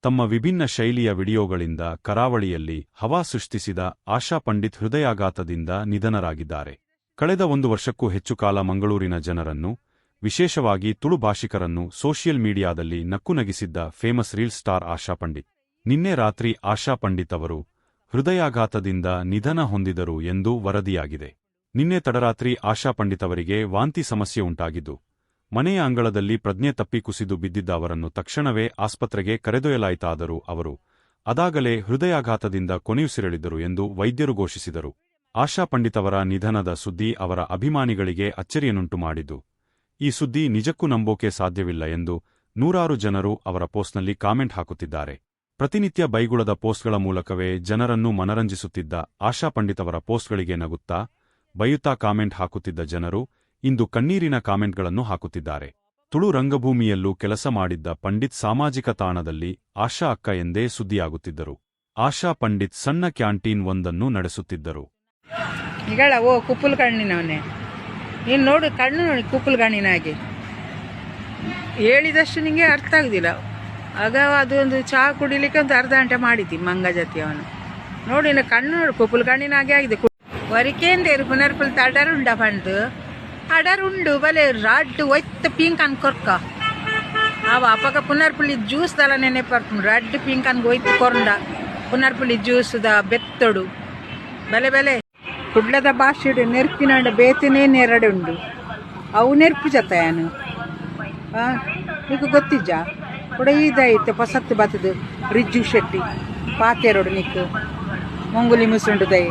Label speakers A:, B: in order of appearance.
A: ತಮ್ಮ ವಿಭಿನ್ನ ಶೈಲಿಯ ವಿಡಿಯೋಗಳಿಂದ ಕರಾವಳಿಯಲ್ಲಿ ಹವಾ ಸೃಷ್ಟಿಸಿದ ಆಶಾ ಪಂಡಿತ್ ಹೃದಯಾಘಾತದಿಂದ ನಿಧನರಾಗಿದ್ದಾರೆ. ಕಳೆದ ಒಂದು ವರ್ಷಕ್ಕೂ ಹೆಚ್ಚು ಕಾಲ ಮಂಗಳೂರಿನ ಜನರನ್ನು, ವಿಶೇಷವಾಗಿ ತುಳು ಭಾಷಿಕರನ್ನು ಸೋಷಿಯಲ್ ಮೀಡಿಯಾದಲ್ಲಿ ನಕ್ಕುನಗಿಸಿದ್ದ ಫೇಮಸ್ ರೀಲ್ ಸ್ಟಾರ್ ಆಶಾ ಪಂಡಿತ್. ನಿನ್ನೆ ರಾತ್ರಿ ಆಶಾ ಪಂಡಿತ್ ಅವರು ಹೃದಯಾಘಾತದಿಂದ ನಿಧನ ಹೊಂದಿದರು ಎಂದು ವರದಿಯಾಗಿದೆ. ನಿನ್ನೆ ತಡರಾತ್ರಿ ಆಶಾ ಪಂಡಿತ್ ಅವರಿಗೆ ವಾಂತಿ ಸಮಸ್ಯೆ ಉಂಟಾಗಿದ್ದು, ಮನೆಯ ಅಂಗಳದಲ್ಲಿ ಪ್ರಜ್ಞೆ ತಪ್ಪಿ ಕುಸಿದು ಬಿದ್ದಿದ್ದ ಅವರನ್ನು ತಕ್ಷಣವೇ ಆಸ್ಪತ್ರೆಗೆ ಕರೆದೊಯ್ಯಲಾಯಿತಾದರೂ ಅವರು ಅದಾಗಲೇ ಹೃದಯಾಘಾತದಿಂದ ಕೊನೆಯುಸಿರೆಳಿದ್ದರು ಎಂದು ವೈದ್ಯರು ಘೋಷಿಸಿದರು. ಆಶಾ ಪಂಡಿತ್ ಅವರ ನಿಧನದ ಸುದ್ದಿ ಅವರ ಅಭಿಮಾನಿಗಳಿಗೆ ಅಚ್ಚರಿಯನ್ನುಂಟು ಮಾಡಿದ್ದು, ಈ ಸುದ್ದಿ ನಿಜಕ್ಕೂ ನಂಬೋಕೆ ಸಾಧ್ಯವಿಲ್ಲ ಎಂದು ನೂರಾರು ಜನರು ಅವರ ಪೋಸ್ಟ್ನಲ್ಲಿ ಕಾಮೆಂಟ್ ಹಾಕುತ್ತಿದ್ದಾರೆ. ಪ್ರತಿನಿತ್ಯ ಬೈಗುಳದ ಪೋಸ್ಟ್ಗಳ ಮೂಲಕವೇ ಜನರನ್ನು ಮನರಂಜಿಸುತ್ತಿದ್ದ ಆಶಾ ಪಂಡಿತ್ ಅವರ ಪೋಸ್ಟ್ಗಳಿಗೆ ನಗುತ್ತಾ, ಬೈಯುತ್ತಾ ಕಾಮೆಂಟ್ ಹಾಕುತ್ತಿದ್ದ ಜನರು ಇಂದು ಕಣ್ಣೀರಿನ ಕಾಮೆಂಟ್ಗಳನ್ನು ಹಾಕುತ್ತಿದ್ದಾರೆ. ತುಳು ರಂಗಭೂಮಿಯಲ್ಲೂ ಕೆಲಸ ಮಾಡಿದ್ದ ಪಂಡಿತ್ ಸಾಮಾಜಿಕ ತಾಣದಲ್ಲಿ ಆಶಾ ಅಕ್ಕ ಎಂದೇ ಸುದ್ದಿಯಾಗುತ್ತಿದ್ದರು. ಆಶಾ ಪಂಡಿತ್ ಸಣ್ಣ ಕ್ಯಾಂಟೀನ್ ಒಂದನ್ನು ನಡೆಸುತ್ತಿದ್ದರು.
B: ನಿಗಳ ಓ ಕುಪ್ಪುಲ್ ಕಣ್ಣಿನವನೇ ನೀನು. ನೋಡು, ಕಣ್ಣು ನೋಡಿ, ಕುಪ್ಪುಲ್ ಕಣ್ಣಿನ ಹಾಗೆ. ಹೇಳಿದಷ್ಟು ನಿಂಗೆ ಅರ್ಥ ಆಗುದಿಲ್ಲ. ಆಗ ಅದು ಒಂದು ಚಹಾ ಕುಡಿಲಿಕ್ಕೆ ಒಂದು ಅರ್ಧ ಗಂಟೆ ಮಾಡಿದ್ದಿ ಮಂಗ ಜೊತೆ ಅವನು. ನೋಡಿ, ಇನ್ನು ಕಣ್ಣು ನೋಡು, ಕುಪ್ಪುಲ್ ಕಣ್ಣಿನ ಹಾಗೆ ಆಗಿದೆ. ವರಿಕೇಂದೇರು ಪುನರ್ಪುಲ್ ತಡರುಂಡ ಪಂಡು ಅಡರುಂಡು ಬಲೆ ರಡ್ಡು ಒಯ್ತ ಪಿಂಕ್ ಅನ್ ಕೊರ್ಕ. ಅವ ಅಪಗ ಪುನರ್ಪುಳಿ ಜ್ಯೂಸ್ ದಲ ನೆನೆ ಪರ್ಪುಂಡು. ರಡ್ಡು ಪಿಂಕ್ ಅನ್ ಒಯ್ತು ಕೊರ್ಂಡ ಪುನರ್ಪುಳಿ ಜ್ಯೂಸ್ the ಬೆತ್ತೊಡು ಬಲೆ ಬಲೆ. ಕುಡ್ಲದ ಭಾಷೆಡು ನೆರ್ಪಿನಾಂಡ ಬೇತನೇ ನೆರಡು ಉಂಡು. ಅವು ನೆರ್ಪು ಜತಯಾನು ನಿಕ್ಕು ಗೊತ್ತಿಜ್ಜ ಕೂಡ? ಇದಾಯ್ತು ಪೊಸತ್ತು ಬತ್ತದು ರಿಜ್ಜು ಶೆಟ್ಟಿ ಪಾತೆರೋಡು ನಿಕ್ಕು ಮುಂಗುಲಿ ಮುಸುಂಡು ದೈ.